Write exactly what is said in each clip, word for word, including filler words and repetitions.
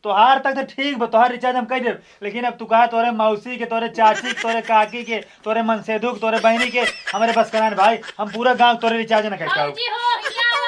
तोहार तक तो ठीक बा, तोहार recharge हम कइ देब, लेकिन अब तू कहा तोरे मौसी के, तोरे चाची के, तोरे काकी के, तोरे मनसेधु के, तोरे बहिनी के, हमरे बस का ना भाई, हम पूरा गाँव तोरे recharge ना कर पाऊ। भौजी हो, हिया आवा।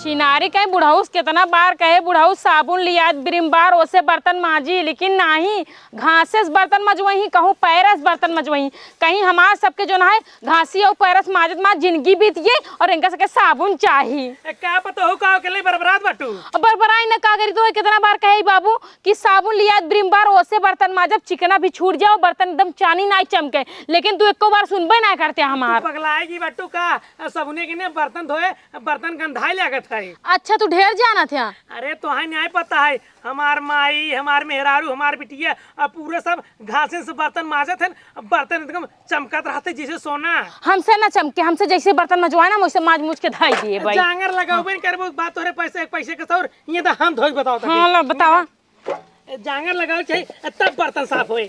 चिनारी कहे बुढ़ऊ से केतना बार कहे, बुढ़ऊ साबुन लिया, विम बार, ओसे बर्तन माजी, लेकिन नाही, घासे से बर्तन मजवही, कहूँ पैरे से बर्तन मजवही, कहीं हमार सबके जौन है, घासी अउर पैरे से माजत माजत जिंदगी बीत गई अउर इनका सबके साबुन चाही। ए, का पतोहू का अकेले बरबरात बाटू? अब बरबराई न का करी, तोहे केतना बार कहे बाबू कि साबुन लिया, विम बार, ओसे बर्तन माजब, चिकना भी छूट जाओ, बर्तन एकदम चानी नाई चमके, लेकिन तू एको बार सुनबे ना करते हमार। तू पगलाएगी बाटू का? साबुने के ने बर्तन धोए, बर्तन गंधाए लागत है। अच्छा, तू ढेर जानत है। अरे, तोहे नाई पता है, हमार माई, हमार मेहरारू, हमार बिटिया, अब पूरे सब घासिन से बर्तन माजत हैं। बर्तन एकदम चमकत रहते जैसे सोना। हमसे ना चमके, हमसे जैसे बर्तन मजवाए ना, वैसे माज मुज के धई दिए भाई। जांगर लगाओ बन करबो, बात तोरे पैसे, एक पैसे के सौर, ये तो हम धोई बताओ तो। हाँ, ला बतावा। जांगर लगाओ चाहे, तब बर्तन साफ होए।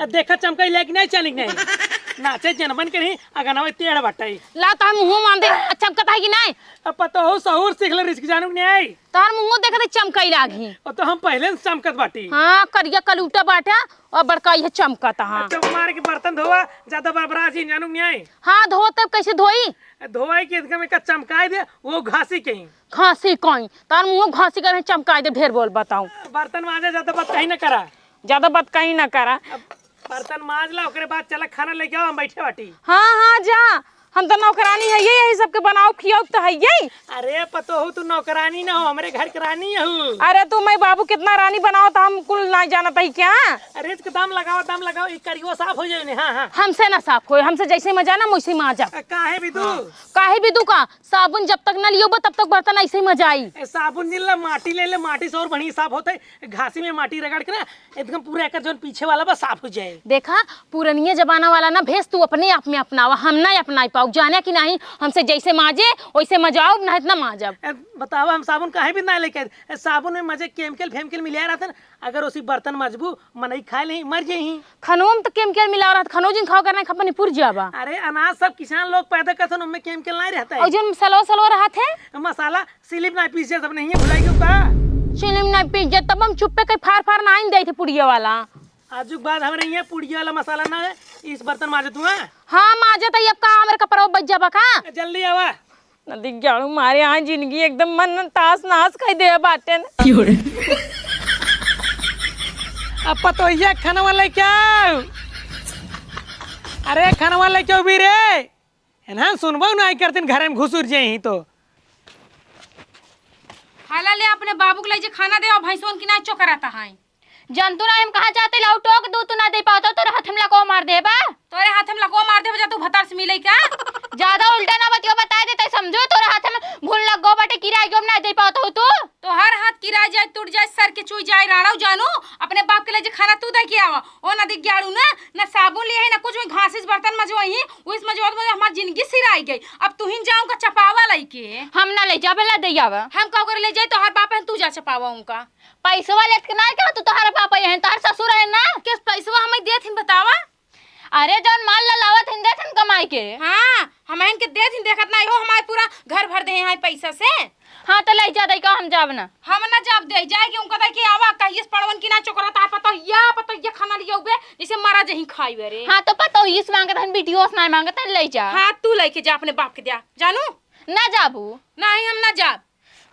देखा चमकाई ले कि नहीं, चली कि नहीं? नाचे जनबन के नहीं, अगनवा टेढ़ बाटे। ला तो हम मुँह मान दे, चमकत है कि नहीं? अब पतोहू सहूर सीख ले, रिस्क जानू कि नहीं? तार मुँह देखते चमकाई लागी। ओ तो हम पहले से चमकत बाटी। हाँ, करिया कलूटा बाटा और बड़का ये चमकत, हाँ। चुप मार के बर्तन धोवा, ज्यादा बरबरा जी जानू नहीं आई। हाँ, धो तब कैसे धोई? धोवाई के एकदम एक चमकाई दे, वो घासी कहीं। घासी कहीं? तार मुँह घासी कहीं चमकाई दे, ढेर बोल बताऊँ। बर्तन माजे ज्यादा बात कहीं ना करा। ज्यादा बात कहीं ना करा। अब बर्तन माज ला, ओकरे बाद चला खाना लेके आओ, हम बैठे बाटी। हाँ, हाँ, जा। हम तो नौकरानी है, ये यही सबके बनाओ खियाओ तो है ये। अरे पतोहू, तू नौकरानी ना हो, हमरे घर के रानी हऊ। अरे तू मैं बाबू कितना रानी बनाओ तो हम कुल ना जानत है क्या? अरे इसके दाम लगाओ, दाम लगाओ, ई करियो साफ हो जाए ने। हाँ, हाँ। हमसे ना साफ होए, हमसे जैसे मजा ना वैसे मजा। अ, काहे भी तू? हाँ। काहे भी तू का? साबुन जब तक ना लियो बा, तब तक बर्तन ऐसे ही मजा आई। ए, साबुन जिन ला, माटी ले ले, माटी से और बढ़िया साफ होते। घासी में माटी रगड़ के ना, एकदम पूरा एकर जौन पीछे वाला बा साफ हो जाए। देखा, पुरनिया जमाना वाला ना भेस तू अपने आप में अपनावा, हम ना अपनाई पाऊ। जाने कि नहीं, हमसे जैसे माजे वैसे मजाओ, नहीं इतना माजब। ए, बतावा, हम साबुन काहे भी ना लेके आए? ए, साबुन में मजे केमिकल फेमिकल मिलाया रहते ना, अगर उसी बर्तन मजबू, मनई खाए नहीं मर जाई। खनवा में तो केमिकल मिला रहत, खनो जिन खाओ करना खपनी पुर जाबा। अरे अनाज सब किसान लोग पैदा करते हैं, उनमें केमिकल नहीं रहता है। और जौन सलवा सलवा रहत है? मसाला सिलिप ना पीस जाए, सब नहीं है, भुलाई गयो का? सिलिप ना पीस जाए, तब हम चुप्पे के फार फार ना आइन देते पुड़िया वाला। आजुक बाद हमरे यहाँ पुड़िया वाला मसाला ना है, इस बर्तन माजे तू, हाँ? हाँ, माजे तो अब का हमरे कपड़ा बच जाबा का? जल्दी आवा। नदी जाड़ू मारे, हाँ, जिंदगी एकदम मन तास नास कई दे बाटेन। अब पतोहिया खनवा लेके आओ। अरे खनवा लेके आओ भी रे। एनहा सुनबो ना आई करतीन, घरे में घुसुर जाई ही तो। हाला ले अपने बाबू के ले जे खाना दे और भैंसवन की ना चोकराता है। जानतू ना हम कहाँ जाते लाऊ टोक दू, तू ना दे पावत हो, तोरे हाथ में लको मार देबा। तोरे हाथ में लको मार देबा, जा तू भतार से मिले का? ज्यादा उल्टा ना बतियो, बता देते समझो, तोरे हाथ में घुन लग गो बाटे, किराए गो ना दे पावत हो तू। तोहर हाथ किराए जाए, टूट जाए, सर के चुई जाए, राड़ाऊ जानू, अपने बाप के ले जे खाना तू दे के आवा। ओ नदी ग्याड़ू ना, ना साबुन लिए है, ना कुछ, वही घास से बर्तन मजवाई है, उस मजवा तो हमार जिंदगी सिराई गई। अब तू ही जाऊँ का चपावा लइके। हम ना ले जाबे, ला दे आवा। हम का ओकरे ले जाए, तोहर बाप है, तू जा चपावा उनका। पैसवा लेत के ना कहा तू, तोहर बाप है, तोहर ससुर है ना। किस पैसवा हमें देत ही बतावा? अरे जौन माल ला लावत हिन देत हिन कमाई के। हाँ, हम इनके देत हिन, देखत नहीं हो, हमारे पूरा घर भर दे हैं पैसा से। हाँ तो ले जा दई का, हम जाब ना। हम ना जाब दे, जाए के उनका दे के आवा, कहिए से पड़वन की ना चोकरा ता पतो या, पतो ये खाना लिया हुए, जैसे मरा जही खाई वे रे। हाँ तो पतो इस मांगत हन, बिटियोस ना मांगत हन, ले जा। हाँ तू लेके जा अपने बाप के दिया, जानू? ना जाबू। नहीं हम ना जाब।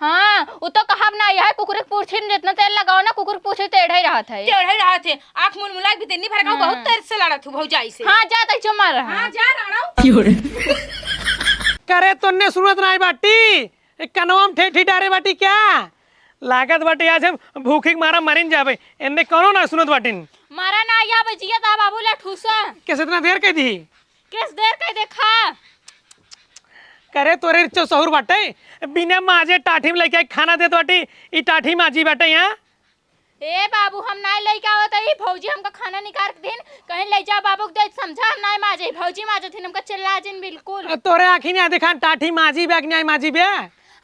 हाँ, उ तो कहब ना, यह कुकुर के पूछी में जितना तेल लगाओ ना, कुकुर के पूछी टेढ़े ही रहत है। टेढ़े ही रहत है। आँख मुलमुला के भी तेनी भर का हम्म। बहुत तेज से लड़त हूँ भौजाई से। हाँ, जा तई जो मार रहा। हाँ, जा राणो। करे तोन्ने सुनत नाई बाटी, ए, कनवा में ठेठी डारे बाटी क्या? लागत बाटे आज हम भूखी के मारा मरिन जाबे, एन्ने कौनो ना सुनत बाटिन। मारा ना आया बे जिया ता बाबू ला ठूसा। कैसे इतना देर कह दी? केस देर कह देखा। करे तोरे रिचो सहूर बाटे, बिना माजे टाठी में लेके आई खाना देत बाटी, ई टाठी माजी बाटे यहाँ। ए बाबू, हम नाय लेके आवत हई, भौजी हमका खाना निकाल के दिन, कहीं ले जा बाबू के दे, समझा, हम नाय माजे, भौजी माजत हिन, हमका चिल्ला जिन बिल्कुल। अ, तोरे आँखी नहीं देखा, टाठी माजी बे कि नहीं माजी बे?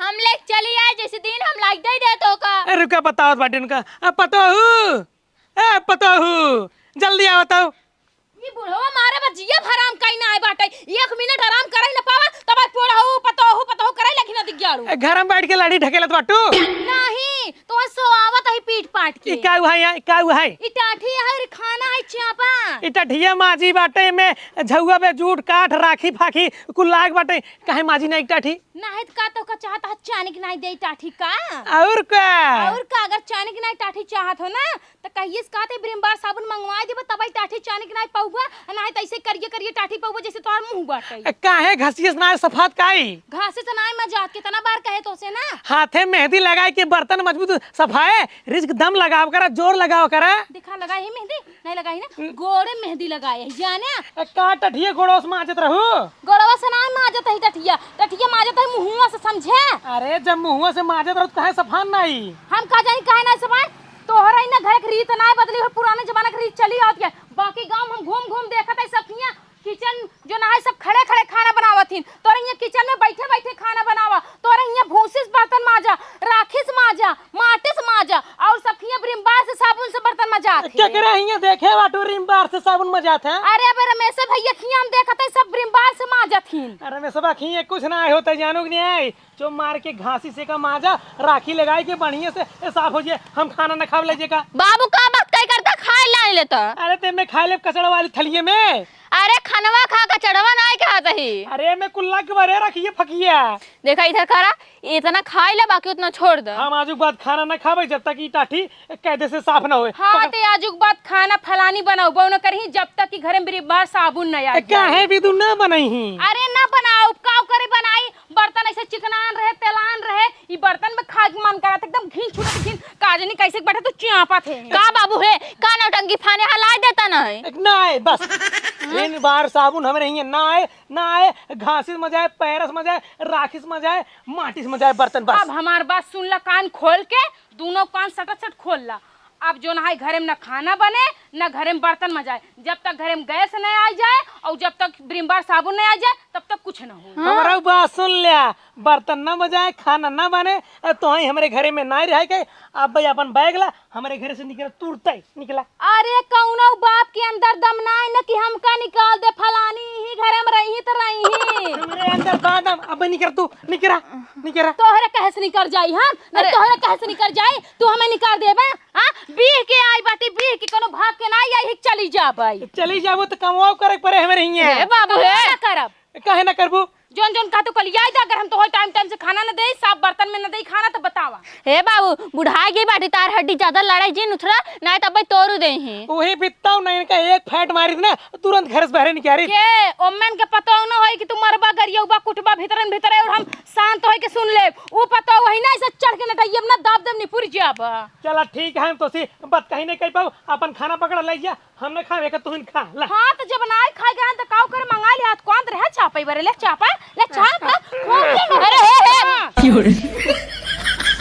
हम लेके चली आए, जैसे दिन हम लाइक दे दे तो का। ए, रुका, बतावत बाटी उनका। अब पतोहू, ए, पतोहू, जल्दी आओ तो। ई बुढ़वा मारे बा जिया हराम कहीं ना आए बाटे। एक मिनट आराम करे न पावा, तब आज पोढ़ऊ, पतोहू, पतोहू करे लगी ना दिग्यारू। ए, घर में बैठ के लाठी ढकेलत बाटू? नहीं, तो सोआवत ही पीट पाट के। ई का हुआ है यहाँ? ई का हुआ है? ई टाठी है रे, खाना है चापा। ई टठिया माजी बाटे में झउआ पे जूट काठ राखी फाखी कुल लाग बाटे। काहे माजी ना एक टाठी? नाहीं त का तो का चाहत ह चानिक नाहीं दे टाठी का? और का? और का अगर चानिक नाहीं टाठी चाहत हो ना त कहिए से कहते ब्रिम बार साबुन मंगवाए देबो तबई टाठी चानिक नाहीं पउबा, नाहीं त ऐसे करिए करिए टाठी पउबा जैसे तोहर मुंह बाटे। ए, काहे घसियस नाहीं सफात काई? घासे से नाहीं मजात, कितना बार कहे तोसे ना। हाथे मेहंदी लगाए के बर्तन मजबूत सफाए, रिज्क दम लगाव करा, जोर लगाव करा। देखा लगाई है मेहंदी? नहीं लगाई ना? हम्म। गोड़े मेहंदी लगाए है, जाने? ए, का टठिए गोड़ो से माजत रहू? गोड़वा से ना माजत ही टठिया, टठिया माजत ही मुहुआ से, समझे? अरे, जब मुहुआ से माजत रहू, त काहे सफान नाई? हम का जानी काहे ना सफान? तोहरा ही ना घर के रीत ना बदली हो, पुराने जमाना के रीत चली आवत के। बाकी गांव में हम घूम घूम देखत है सब हियां किचन जो ना है, सब खड़े खड़े खाना बनावत हिन। तोरे हियां किचन में बैठे बैठे खाना बनावा, तोरे हियां भूसी से बर्तन माजा, राखी से माजा, माटी से माजा, और सब हियां ब्रिम बार से साबुन से बर्तन मजात हिन। केकरे हियां देखे बाटू ब्रिम बार से साबुन मजात है? अरे, अबे रमेश भैया हियां हम देखत है, सब ब्रिम बार से माजत हिन। अरे रमेशवा, हियां कुछ ना होता, जानू कि नहीं आई? जो मार के घासी से का माजा, राखी लगाई के बढ़िया से ए, साफ हो जाए। हम खाना ना खावे ले जे का। बाबू का बात कई करता, खाए ला नहीं लेता। अरे ते में खाए ले कचड़ा वाली थलिए में। अरे खनवा खा, कचड़वा ना खात ही। अरे मैं कुल्ला के बारे रखिए फकिया। देखा इधर करा, इतना खाए ले बाकी उतना छोड़ दे। हम आजू के बाद खाना ना खाबे जब तक ई टाठी कायदे से साफ ना होए। हाँ, ते आजू के बाद खाना फलानी बनाऊ, बउन करही जब तक कि घरे में ब्रिम बार साबुन ना आ ए, जाए। काहे भी तू ना बनई ही? अरे ना बनाऊ, का करे बनाई, बर्तन ऐसे चिकनान रहे, तेलान रहे, ई बर्तन में खाए के मन करत, एकदम घिन छूटत, घिन। का जानी कैसे बैठे तू चियांपत है। का बाबू है, का नौटंकी फाने हलाए देता ना है? एक ना आए, बस। इन बार साबुन हमरे हियां ना आए, ना आए, घासी से मजाए, पैरस मजाए, राखी से मजाए, माटी से मजाए, बर्तन बस। अब हमार बात सुन ला कान खोल के, दोनों कान सटक सट खोल ला। अब जो ना है घरे में ना खाना बने, ना घरे में बर्तन मजाए, जब तक घरे में गैस नहीं आ जाए और जब तक ब्रिम बार साबुन नहीं आ जाए, तब तक कुछ ना हो। हाँ। हमरा बात सुन लिया, बर्तन ना मजाए, खाना ना बने, अ, तोहई हमरे घरे में ना रहे के। अब भाई अपन बैग ला, हमरे घरे से निकला, तुरते निकला। अरे कौनो बाप के अंदर दम ना है न कि हमका निकाल दे, फलानी ही घरे में रही तो रही। हमरे अंदर बा दम, अब निकल तू, निकला, निकला। तोहरे कहे से निकल जाई हम, नहीं अरे। तोहरे कहे से निकल जाई, तू हमें निकाल देबे? हाँ, बीह के आई बाटी, बीह के कोनो भाग के ना आई, आई चली जाबे। चली जाबो तो कमवाओ करे परे हमरे हियां। हे बाबू, हे। ना करब। काहे ना करबू? जौन जौन कहतू कलियाई दे, अगर हम तोहर टाइम टाइम से खाना न देई, साफ बर्तन में न देई खाना, तो बतावा। हे बाबू, बुढ़ाई गई बाटी, तार हड्डी ज्यादा लड़ाई जिन उथरा, नाहीं तब तोरू देही। वही बित्ताऊ नहीं, इनका एक फैट मारी ना, तुरंत घर से बाहर निकाली। के ओमेन के पतो न होई कि तू मरबा, गरियौबा, कुटबा भीतरन भीतरे और हम शांत होई के सुन लेब। ऊ पतो वही ना, ऐसे चढ़ के नटैयब ना, दाब देब निपुर जाबा। चला ठीक है, हम तोसी बात कहीं नहीं कह पाऊ, अपन खाना पकड़ा ले जा। हम ना खावे का, तुहिन खा, ला। हाँ, तो जब ना खाए गए हैं, तो काऊ करे, मंगा लिया, कौन रहे चापे बरे, ले चापा, ले चापा। अरे, हे, हे। हाँ।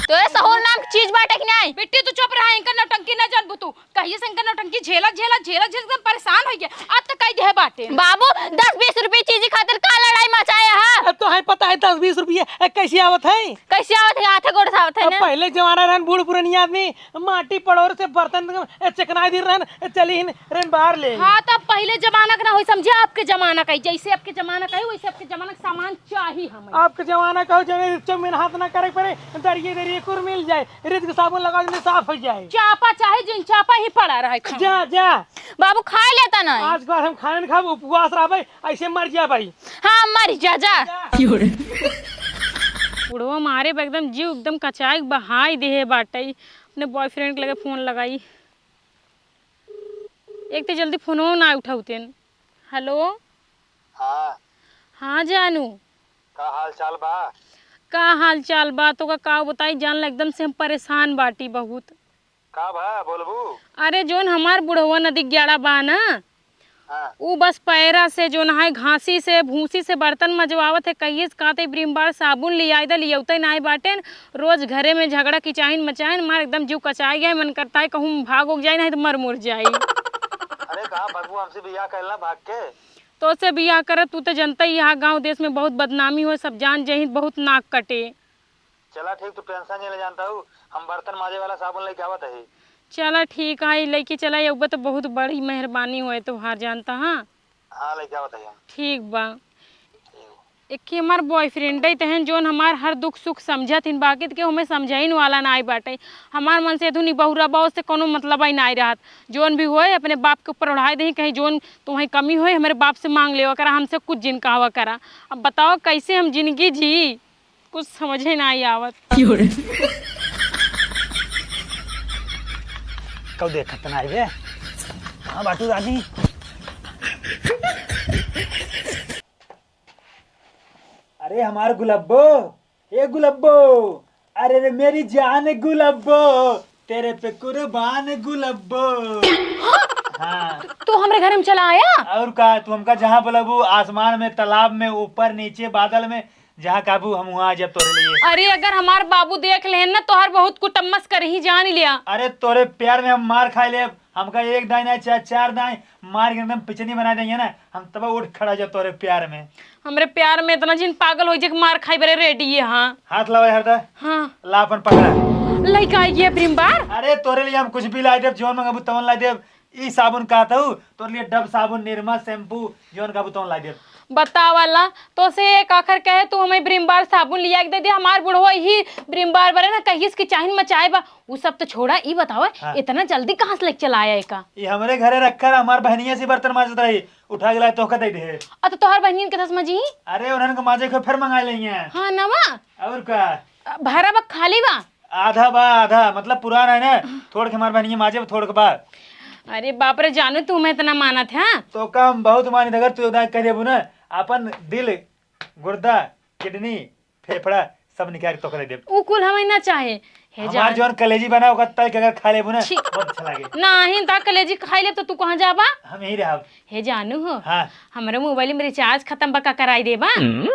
तोरे सहूर नाम की चीज बाटे कि नहीं? बिट्टी, तू चुप रहा, इनका नौटंकी ना जानबू तू। कहिए से इनका नौटंकी झेला, झेला, झेला, झेला, एकदम परेशान हो गया। अब तो कई दे बाटे। बाबू, दस बीस रुपये चीज खातिर का लड़ाई मचाया है? अब तो है पता है, दस बीस रुपये, ए, कैसे आवत है? कैसे आवत है? हाथे गोड़ से आवत है अब ना? पहले जमाना रहन, बूढ़ पुरानी आदमी, माटी पड़ोर से बर्तन, ए, चिकनाई दी रहन, ए, चली हिन रहन बाहर ले। हाँ, तब पहिले जमाना के ना होई, समझे? आपके जमाना का ही, जैसे आपके जमाना का है, वैसे आपके जमाना का सामान चाही हमें। आपके जमाना का हो, जब चौमिन हाथ ना करे पड़े, दरिये दरिये कुर मिल जाए, रिज्क साबुन लगा देने, साफ हो जाए। चापा चाहे जिन चापा ही पड़ा रहे, खाओ। जा, जा। बाबू, खाए लेता नहीं। आज के बाद हम खाना नहीं खाब, उपवास रहबे, ऐसे मर जाबे। हाँ, मर जा, जा। जा। बुढ़वा मारे बा एकदम जीव एकदम कचाई बहाई देहे बाटे। अपने बॉयफ्रेंड के लगे फोन लगाई। एक तो जल्दी फोनो ना उठाउतेन। हेलो। हाँ। हाँ जानू। का हाल चाल बा? का हाल चाल बा? तोका का बताई जान ला, एकदम से हम परेशान बाटी बहुत। का बा, बोलबू? अरे जोन हमार बुढ़वा नदी ग्याड़ा बा ना, हाँ। ऊ बस पैरा से जोन है, घासी से, भूसी से बर्तन मजवावत है। कहिए से कहते ब्रिम बार साबुन लियाई दा, लियौते नाई बाटेन। रोज घरे में झगड़ा किचाहिन मचाहिन, मार एकदम जीव कचाई गए, मन करता है कहूँ भाग उग जाए, नहीं तो मर मुर जाए। अरे कहाँ भगबू, हमसे बियाह कर ला भाग के। तो से बियाह करत, तू तो जनता ही, यहाँ गाँव देश में बहुत बदनामी हो, सब जान जहित, बहुत नाक कटे। चला ठीक, तू टेंशन नहीं ले जानता हूँ, हम बर्तन माजे वाला साबुन लेके आवत है। चला ठीक है, लइके चला, यउबा तो बहुत बड़ी मेहरबानी होए तोहार, जानता हाँ। हाँ, लइके आवत है। ठीक बा। ठीक बा। एक ही हमार boyfriend है तहन, जौन हमार हर दुख सुख समझत हिन, बाकी त केहू हमें समझइन वाला नाई बाटे। हमार मन से एधुनी बहुरा बा, ओसे कौनो मतलब ही नाई रहत। जौन भी होए, अपने बाप के ऊपर ओढ़ाए दही, कहीं जौन तुम्हें कमी होए, हमरे बाप से मांग लेवा करा, हमसे कुछ जिन कहवा करा। अब बताओ, कैसे हम जिंदगी जी? कुछ समझे नाई आवत। कब देखत नाई बे? कहाँ बाटू रानी? अरे हमार गुलब्बो, ए गुलब्बो, अरे रे मेरी जान गुलब्बो, तेरे पे कुर्बान गुलब्बो। हाँ। तू हमरे घर में चला आया? और का, तू हमका जहाँ बुलाबू, आसमान में, तालाब में, ऊपर, नीचे, बादल में, जहाँ कहबू हम वहाँ आ जाब तोरे लिए। अरे अगर हमार बाबू देख लेहन ना, तोहर बहुत कुटम्मस करही, जान लिया। अरे तोरे प्यार में हम मार खाए लेब, हमका एक दाई ना चाहे चार दाई मार के एकदम पिचनी बना देंगे ना, हम तब उठ खड़ा हो जाब तोरे प्यार में। हमरे प्यार में इतना जिन पागल हो जे कि मार खाई बरे ready है, हाँ। हाथ लावा हरदा। हाँ। ला अपन पकड़ा। लइका ये ब्रिम्बार। अरे तोरे लिए हम कुछ भी ला देब, जौन मंगबू तवन ला देब। ई साबुन कहत हूँ, तोरे लिए डब साबुन, निरमा, शैम्पू, जौन कहबू तवन ला देब। बतावा ला, तो से एक आखर कहे तू हमें ब्रिम्बार साबुन लिया के दे दे, हमार बुढ़वा ही ब्रिम्बार बरे ना कहिस कि चाहिन मचाए बा। उ सब तो छोड़ा, ई बतावा, हाँ। इतना जल्दी कहाँ से लेके चला आया एका? ई हमरे घरे रखकर हमार बहनिया से बर्तन माजत रही, उठा के लाए तोहका दे दे। अ तो तोहर बहनियन के दस मजी? अरे उन्हन के माजे के फिर मंगा लेंगे। हाँ नवा। और का? अ, भरा बा खाली बा? आधा बा, आधा, मतलब पुरान है ना, थोड़ के हमार बहनिया माजे, थोड़ के बा। अरे बाप रे जानू, तू हमें इतना मानत है? तो का हम बहुत मानित, अगर तू उदाय कर देबू ना, अपन दिल, गुर्दा, किडनी, फेफड़ा सब निकाल के तोके दे देब। उ कुल हमें ना चाहे। हे हमार जान। जौन कलेजी बना, ओकर तल के अगर खा लेबू ना, छी। बहुत अच्छा लागे। नाही, ता कलेजी खाई लेब तो तू कहाँ जाबा? हम यहीं रहब। हे जानू हो, हाँ। हमरे मोबाइल में recharge खत्म बा, का कराई देबा?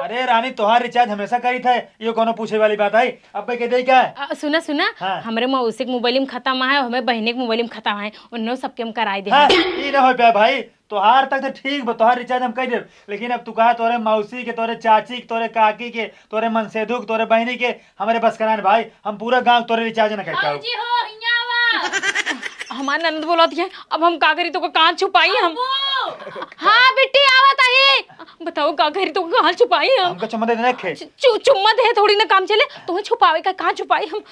अरे रानी, तोहार recharge हमेशा करी थे, ये कोनो पूछे वाली बात है? अब के दे क्या? अ, सुना, सुना, हाँ। हमरे मौसी के मोबाइल में खत्म है, हमें बहिने के मोबाइल में खत्म है, उन्हों सबके हम कराई दे। हाँ, ई ना हो पाए भाई, तोहार तक तो ठीक बा, तोहार recharge हम कर देब, लेकिन अब तू कहा तोरे मौसी के, तोरे चाची के, तोरे काकी के, तोरे मनसेधु के, तोरे बहिनी के, हमरे बस का ना भाई, हम पूरा गांव तोरे recharge ना कर पाऊ। भौजी हो, हियाँ आवा। हमार ननद बोलत है, अब हम का करी, तोका कहाँ छुपाई हम? अबू। हाँ बिट्टी, आवत ही। बताओ का करी, तोका कहाँ छुपाई हम? हमका चुम्मा दे देना खे। चु-, चु-, चुम्मा दे थोड़ी ना काम चले, तुम्हें छुपावे का कहाँ छुपाई हम?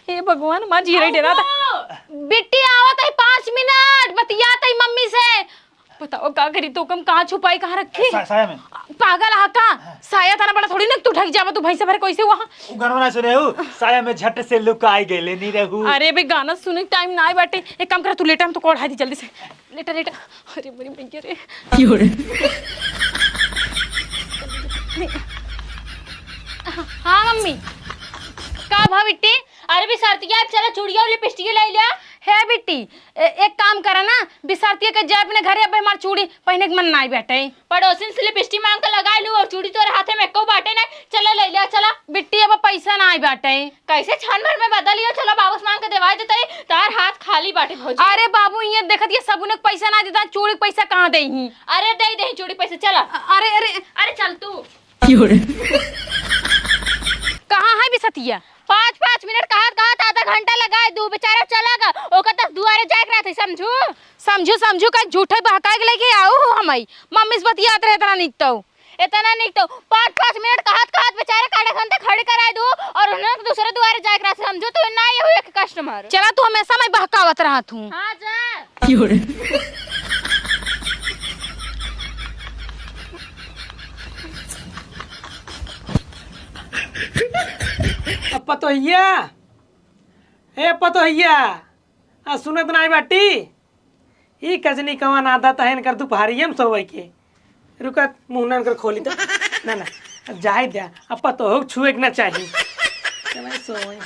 हे भगवान, माँ जी रही डरा था। अबू। बिट्टी आवत ही, पाँच मिनट बतियात ही मम्मी से। बताओ का करी, तोका हम कहाँ छुपाई, कहाँ रखी? सा-, साया में। पागल हा का? हाँ। साया थाना बड़ा थोड़ी ना, तू ढक जावा, तू भैंसा भर कैसे हुआ? उ गाना ना सुने हो, साया में झट से लुकाई गए, लेनी रहू। अरे बे, गाना सुने टाइम ना आए बाटे, एक काम कर, तू लेटा, हम तो कोढ़ा दी जल्दी से, लेटा लेटा। अरे बड़ी मैया रे। क्यों रे? हाँ मम्मी, का भा बिट्टी? अरे बिसारतिया, अब चला चूड़िया और लिपस्टिक ले लिया। हे बिट्टी, ए-, एक काम करा ना, बिसारतिया के जाए अपने घरे, अब हमार चूड़ी पहने के मन नाई बाटे। पड़ोसिन से लिपस्टिक मांग के लगा लू और चूड़ी तोरे हाथे में एको बाटे ना, चला ले लिया, चला। बिट्टी, अब पैसा नाई बाटे। कैसे क्षण भर में बदल लियो, चला वापस मांग के देवाई देते, तार हाथ खाली बाटे भौजी। अरे बाबू, ये देखत ये सबुने के पैसा ना देता, चूड़ी के पैसा कहाँ दे ही? अरे दे दे चूड़ी पैसा, चला। अ-, अरे, अरे। अरे चल तू। कहाँ है बिसतिया? पाँच पाँच मिनट कहत कहत आधा घंटा लगाए दू, बेचारा चला गा, ओकर तस दुआरे जाए के रहते, समझू? समझू, समझू, का झूठे बहका के लेके आओ हो हमई। मम्मी से बतियात रहे इतना निक तो। इतना निक तो पाँच पाँच मिनट कहत कहत बेचारा काटा घंटा खड़ी कराए दू और उन्हें दूसरे दुआरे जाए के रहते, समझू? तो ना ये हुए कि customer। चला तू हमेशा मैं बहकावत रहत हूँ। हाँ जा। अब पतोहिया, ए पतोहिया, आ सुनत नाई बाटी? ई कजनी कवन आदत है इनकर दुपहरिया में सोवे के? रुकत मुंह ना इनकर खोली तो। ना, ना, अब जाए द्या, अब पतोहो के छुए के ना चाही। चला सोवे।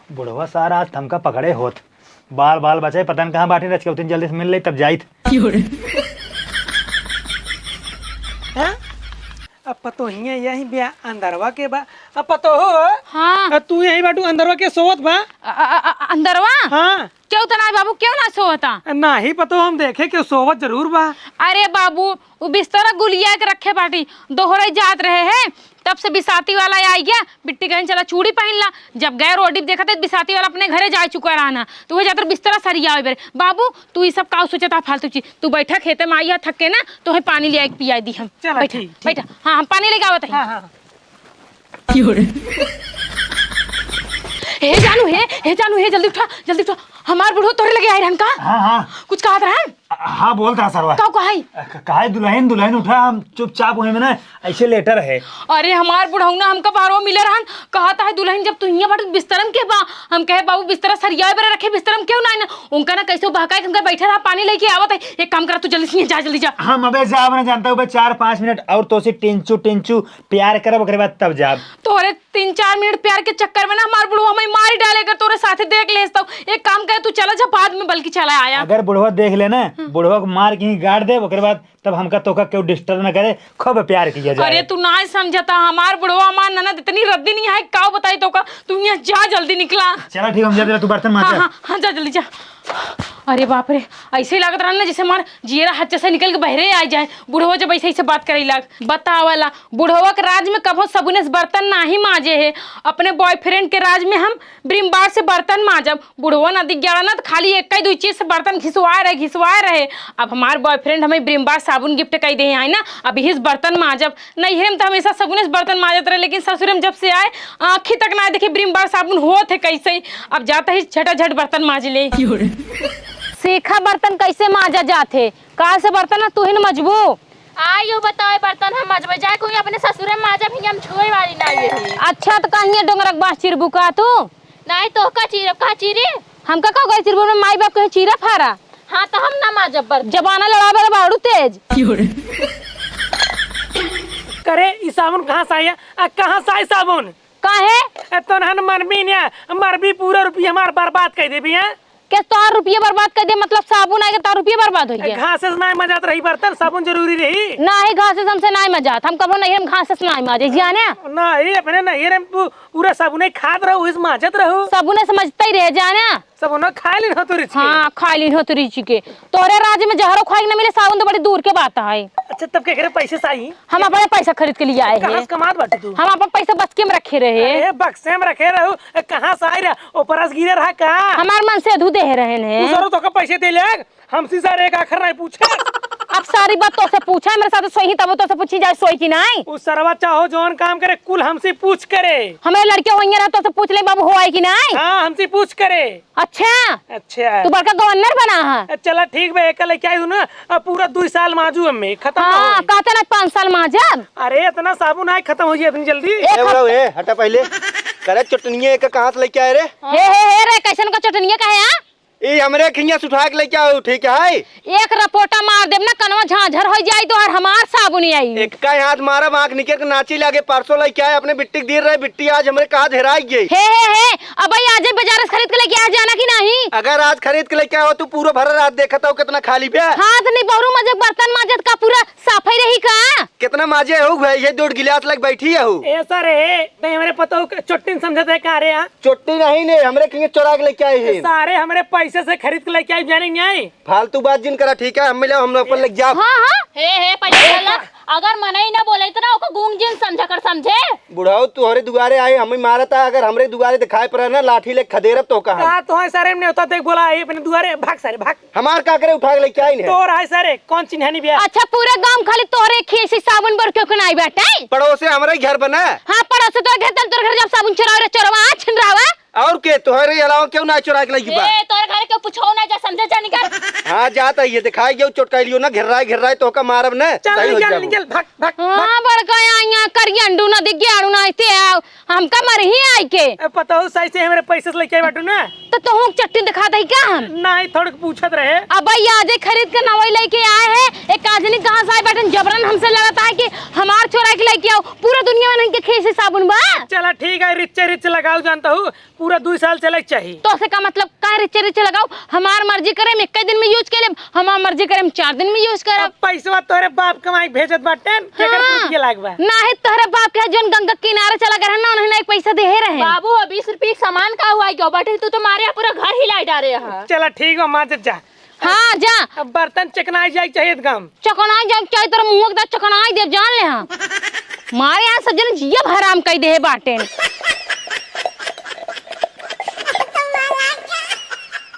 बुढ़वा सार आज त हमका पकड़े होत। बाल, बाल बचाए, पता न कहाँ बाटी, रच के उतनी जल्दी से मिल ले, तब जाइत। हाँ? अब पतोहिया यही ब्या अंदरवा के बा। अब पतोहो, हाँ। अब तू यही बाटू अंदरवा के सोवत बा? अ-, अ-, अ-, अंदरवा? हाँ। क्यों तना बाबू, क्यों ना सोवता? नाही पतोहो, हम देखे के सोवत जरूर बा। अरे बाबू, उ बिस्तरा गुलिया के रखे बाटी, दोहरे जात रहे हैं, त तब से बिसाती वाला आई गया, बिट्टी कहिन चला चूड़ी पहिन ला। जब गए रोडी पे देखा त बिसाती वाला अपने घरे जाए चुका रहना, तो वह जातर बिस्तरा सरियावे बरे। बाबू, तू ई सब काउ सोचत हा फालतू चीज? तू बैठा, खेते में आई हा थक के ना, तोहे पानी ले आए के पियाई दी हम। चला, बैठा, ठीक, ठीक। बैठा। हाँ, हम पानी लेके आवत हई। हाँ, हाँ। की हो रे? हे जानू, हे, हे जानू, हे, जल्दी उठा, जल्दी उठा। हमार बुढ़ऊ तोरे लगे आए रहन का? हाँ, हाँ। कुछ कहत रहन? हाँ, बोलत रहा सरवा। का कहाई? क-, कहाई दुलहिन, दुलहिन उठा, हम चुपचाप वहीं में ना ऐसे लेटर है। अरे हमार बुढ़ऊ ना हमका बाहरो मिले रहन, कहत है दुलहिन जब तू हियां बाटू बिस्तरम के बा? हम कहे बाबू बिस्तरा सरियाए बरे रखे, बिस्तरम क्यों ना है ना? उनका ना कैसे बहकाए कि हमका बैठे रहा, पानी लेके आवत है। एक काम करा तू जल्दी से जा, जल्दी जा। हम अबे जाब ना जानता हूँ बे, चार पाँच मिनट और तोसे टिंचू टिंचू प्यार करब, ओकरे बाद तब जाब। तोरे तीन चार मिनट प्यार के चक्कर में ना हमार बुढ़ऊ हमें मारी डाले, अगर तोरे साथे देख लेस तो। एक काम करे, तू चला जा, बाद में बल्कि चला आया। अगर बुढ़वा देख ले ना, हम्म। बुढ़वा को मार के ही गाड़ दे, ओकरे बाद तब हमका तोका केहू disturb न करे, खूब प्यार किया जाए। अरे तू ना समझता, हमार बुढ़वा हमार ननद इतनी रद्दी नहीं है, का बताई तोका। तू यहाँ जा, जल्दी निकला। चला ठीक, हम जाते, तू बर्तन मांज। हाँ, हाँ, हाँ, जा जल्दी जा। अरे बाप रे, ऐसे ही लागत रहन ना जैसे हमार जियरा हच्चे से निकल के बहरे आ जाए। बुढ़वा जब ऐसे ऐसे बात करे लाग, बतावला, बुढ़वा के राज में कभो सबुने से बर्तन नाही माजे है, अपने boyfriend के राज में हम ब्रिम bar से बर्तन माजब। बुढ़वा नदी ग्यारह ना तो खाली एक ही दुई चीज से बर्तन घिसवाए रहे, घिसवाए रहे। अब हमार boyfriend हमें ब्रिम bar साबुन gift कई दे है ना, अब यही से बर्तन माजब। नैहरे में तो हमेशा सबुने से बर्तन माजत रहे, लेकिन ससुरे में जब से आए आँखी तक ना देखे ब्रिम bar साबुन होत है कैसे ही। अब जाता ही झटाझट बर्तन माज ले। सीखा बर्तन कैसे माजा जात है, काल से बर्तन ना तू ही न मजबू। आई यो बताओ बर्तन हम मजबे जाए कोई अपने ससुरे में माजब ही हम छुए वाली ना ये है। अच्छा तो कहिए डोंगरक बाँस चिरबू का तू? नहीं तो का चीरब, का चीरी? हमका का कोई चिरबू में माई बाप कहे चीरा फारा। हाँ तो हम ना माजब बर्तन। जमाना लड़ावे ला बाड़ू तेज। करे ई साबुन कहाँ से आई है? आ कहाँ से आई साबुन? काहे? ए तोनहन मरबी ना, मरबी पूरा रुपया हमार बर्बाद कर देबी, हैं? के तोहार रुपया बर्बाद कर दे, मतलब साबुन आए के तोहार रुपया बर्बाद हो गया? घास से नाई मजात रही बर्तन, साबुन जरूरी रही। नाही, घास से हमसे नाई मजात, हम कबो नैहर में घास से नाई माजे, जाने? नाही, अपने नैहर में पू-, पूरा साबुने खात रहो, इस माजत रहो। साबुने से मजते ही रहे, जाने? साबुन खाए ली हो तू रिच के। हाँ, खाए ली हो तू रिच के। तोहरे राज्य में जहरो खाए के न मिले, साबुन तो बड़ी दूर के बात है। अच्छा, तब के करे पैसे साई? हम अपने पैसा खरीद के लिए आए कहाँ हैं। से कमात बाटे तू? हम अपन पैसा बचके में रखे रहे। अरे, बक्से में रखे रहू, ए, कहाँ से आए रहा? ऊपर से गिरे रहा का? हमार मन से अधू दे रहे हैं। तू सरो तो का पैसे दे ले, हमसे सारे एक आखर नहीं पूछे। अब सारी बात तो से पूछा है, मेरे साथ सोई ही तब तो से पूछी जाए, सोई कि नहीं? उ सरवा चाहो जौन काम करे, कुल हमसे पूछ करे। हमारे लड़के वहीं रहा तो से पूछ ले, बाबू हो आए कि नहीं? हाँ, हमसे पूछ करे। अच्छा। अच्छा। तू बड़का गवर्नर बना है। ए, चला ठीक बा, एक लेके आई हूँ ना, अब पूरा दुई साल माजू हमें, खत्म ना हाँ, होई। कहते ना पाँच साल माजब। अरे, इतना साबुन आए, खत्म हो जाए इतनी जल्दी। एक ए, हफ्ता बुढ़ऊ, ए, हटा पहले। करे चटनिया एक कहाँ से लेके आए रे? हे, हे, हे रे, कैसन का चटनिया का है, हाँ? ई हमरे खिया से उठा के लेके आओ, ठीक है? एक रपोटा मार देब ना, कनवा झांझर हो जाई तो हर हमार साबुन आई। एक का हाथ मारब, आँख निकल के नाची लागे। परसों लेके आए अपने बिट्टी के दे रहे, बिट्टी आज हमरे कहा हेराई गई। हे, हे, हे, अब भाई आज ही बाजार से खरीद के लेके आ जाना कि नहीं? अगर आज खरीद के लेके आओ, तू पूरा भरा रात देखत हो कितना खाली बे। हाथ नहीं बहुरू मजे बर्तन माजत का पूरा साफ ही रही का? कितना माजे हो भाई, ये दो गिलास लग बैठी है हो। ए सर, ए, नहीं हमरे पता हो चोट्टी समझत है का रे? चोट्टी नहीं ने, हमरे खिया चोरा के लेके आई है। सारे हमरे पैसे से खरीद के लेके आई, जाने नहीं आई। फालतू बात जिन करा, ठीक है? हम मिले, हम लोग अपन लेके जाब। हाँ, हाँ। हे, हे, पहले गलत। अगर मनई ना बोले तो ना, ओको गूंग जिन समझा कर समझे। बुढ़ऊ, तोहरे दुआरे आई, हमें मारता, अगर हमरे दुआरे दिखाई पड़ा ना, लाठी ले खदेरब तो कहा। का तो है सारे ने होता देख बोला आई अपने दुआरे, भाग सारे, भाग। हमार का करे, उठा के लेके आई ने। तोर है सारे, कौन चिन्हानी बिया? अच्छा, पूरा गांव खाली तोहरे खीसी साबुन बर क्यों के नाई बैठे? पड़ोसे हमरे घर बना। हाँ, पड़ोसे तोर घर, तोर घर जब साबुन चोरावे रे, चोरवा, छिनरावा। और के तोहरे अलावा क्यों ना चुरा के लइकी बा? ए, तोरे घरे के पूछो ना जा, समझे जा निकल। हाँ, जाता ये दिखाई गयो, चोटकाई लियो ना, घेर्राए, घेर्राए, तोहका मारब ना। चल, सही हो निकल, जाबू। निकल, भाग, भाग, हाँ, भाग। बड़का आइया, करियंडू ना दिख गयाड़ू ना आते आओ, हमका मरही आई के। ए, पता हो, सही से हमरे पैसे से लेके आई बाटू ना। तो तोहूँ चट्टी दिखा दही का हम? नहीं, थोड़क पूछत रहे। अब भाई, आजे खरीद के नवई लेके आए हैं, एक आदमी कहाँ से आए बाटन, जबरन हमसे लगता है कि हमार चोरा के लेके आओ, पूरा दुनिया में इनके खीसी साबुन बा। चला ठीक है, रिच्चे रिच्चे लगाओ जानता हूँ, पूरा दुई साल चले के चाही। तो से का मतलब का रिच्चे रिच्चे लगाओ? हमार मर्जी करे हम एक दिन में use कर लेब, हमार मर्जी करे हम चार दिन में use करब। अब पैसवा तोहरे बाप कमाई के भेजत बाटेन, केकर हाँ। दूध के लाग बा? नाही तोहरे बाप के जोन गंगा किनारे चला गए रहन ना, उन्हें एक पैसा देहे रहे। बाबू, हो बीस रुपये के सामान का हुआ क्यों बाटे? तू तो मारे पूरा घर हिलाई डारे हा। चला ठीक बा, माजत जा। हाँ, जा। अब बर्तन चकनाई जाए के चाही एकदम। चकनाई जाए के चाही, तोर मुँह एकदम चकनाई देब, जान ले हाँ। मारे यहाँ सब जने जिया हराम कइ देहे बाटेन।